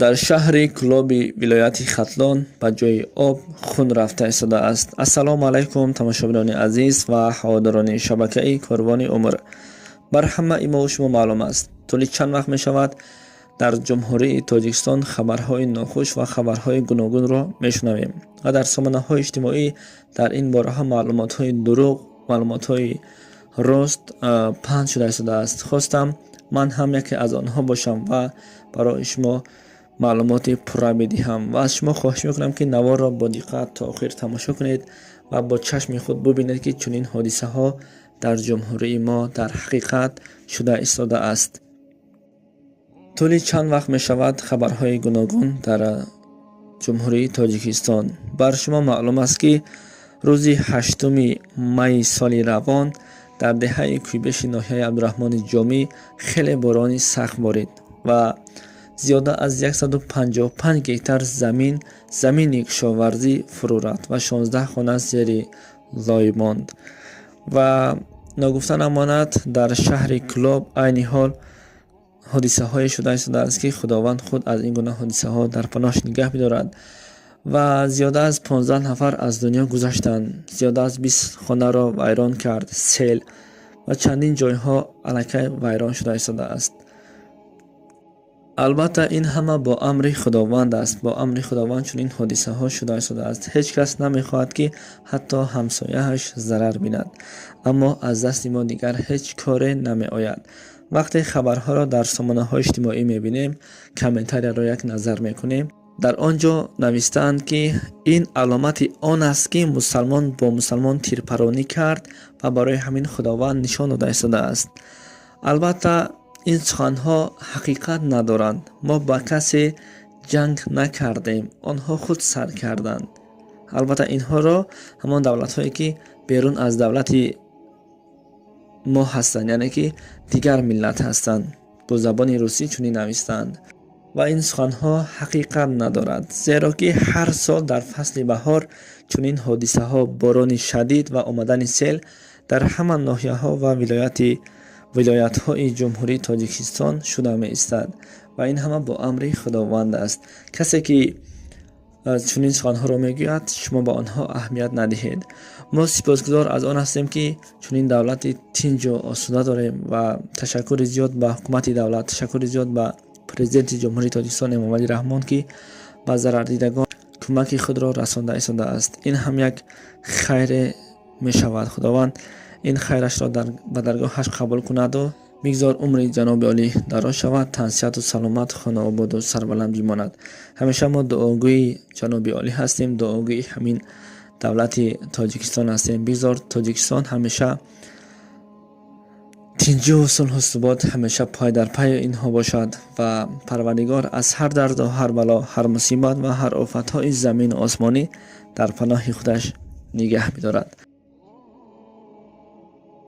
Дар шаҳри Кӯлоби вилояти Хатлон ба ҷои об хун рафта истодааст. Ассалому алайкум, тамошобинони азиз ва ҳаводорони шабакаи Корвони умр. Бар ҳамаи мову шумо маълум аст, тӯли чанд вақт мешавад, дар Ҷумҳурии Тоҷикистон хабарҳои нохуш ва хабарҳои гуногунро мешунавем ва дар сомонаҳои иҷтимоӣ дар ин бораҳо маълумотҳои дурӯғ, маълумотҳои рост паҳн шуда истодааст. Хостам, ман ҳам яке аз онҳо бошам ва барои шумо маълумоти пурра бидиҳам ва аз шумо хоҳиш мекунам, ки наворро бо диққат то охир тамошо кунед ва бо чашми худ бубинед, ки чунин ҳодисаҳо дар ҷумҳурии мо дар ҳақиқат шуда истодааст. Тӯли чанд вақт мешавад, хабарҳои гуногун дар Ҷумҳурии Тоҷикистон. Бар шумо маълум аст, ки рӯзи 8 майи соли равон дар деҳаи Кӯйбеши ноҳияи Абдураҳмони Ҷомӣ хеле борони сахт борид ва зиёда аз 155 гектар замин, замини кишоварзӣ фурӯ рафт ва 16 хона зери лой монд. Ва ногуфта намонад, дар шаҳри Кӯлоб айни ҳол ҳодисаҳое шуда истодааст, ки Худованд худ аз ин гуна ҳодисаҳо дар паноҳш нигаҳ бидорад, ва зиёда аз 15 нафар аз дунё гузаштанд, зиёда аз 20 хонаро вайрон кард сел ва чандин ҷойҳо аллакай вайрон шуда истодааст. Албатта, ин ҳама бо амри Худованд аст. Бо амри Худованд чунин ҳодисаҳо шуда истодааст. Ҳеҷ кас намехоҳад, ки ҳатто ҳамсояаш зарар бинад, аммо аз дасти мо дигар ҳеҷ коре намеояд. Вақте хабарҳоро дар сомонаҳои иҷтимоӣ мебинем, комментарияро як назар мекунем, дар он ҷо навиштаанд, ки ин аломати он аст, ки мусалмон бо мусалмон тирпаронӣ кард ва барои ҳамин Худованд нишон дода истодааст. Албатта, ин суханҳо ҳақиқат надоранд. Мо ба касе ҷанг накардем, онҳо худ сар карданд. Албатта, инҳоро ҳамон давлатҳое, ки берун аз давлати мо ҳастанд, яъне ки дигар миллат ҳастанд, бо забони русӣ чунин навиштаанд. Ва ин суханҳо ҳақиқат надорад, зеро ки ҳар сол дар фасли баҳор чунин ҳодисаҳо, борони шадид ва омадани сел дар ҳама ноҳияҳо ва вилоятҳои Ҷумҳурии Тоҷикистон шуда меистад ва ин ҳама бо амри Худованд аст. Касе ки чунин суханҳоро мегӯяд, шумо ба онҳо аҳамият надиҳед. Мо сипосгузор аз он ҳастем, ки чунин давлати тинҷу осуда дорем, ва ташаккури зиёд ба ҳукумати давлат, ташаккури зиёд ба Президенти Ҷумҳурии Тоҷикистон Эмомалӣ Раҳмон, ки ба зарардидагон кӯмаки худро расонда истодааст. Ин ҳам як хайре мешавад. Худованд ин хайрашро ба даргоҳаш қабул кунаду бигзор умри ҷаноби олӣ дароз шавад, тансиҳату саломат, хонаободу сарбаланд бимонад. Ҳамеша мо дуогӯи ҷаноби олӣ ҳастем, дуогӯи ҳамин давлати Тоҷикистон ҳастем. Бигзор Тоҷикистон ҳамеша тинҷу сулҳу субот ҳамеша пой дар пайи инҳо бошад ва Парвардигор аз ҳар дарду ҳар бало, ҳар мусибат ва ҳар офатҳои замину осмонӣ дар паноҳи худаш нигаҳ бидорад.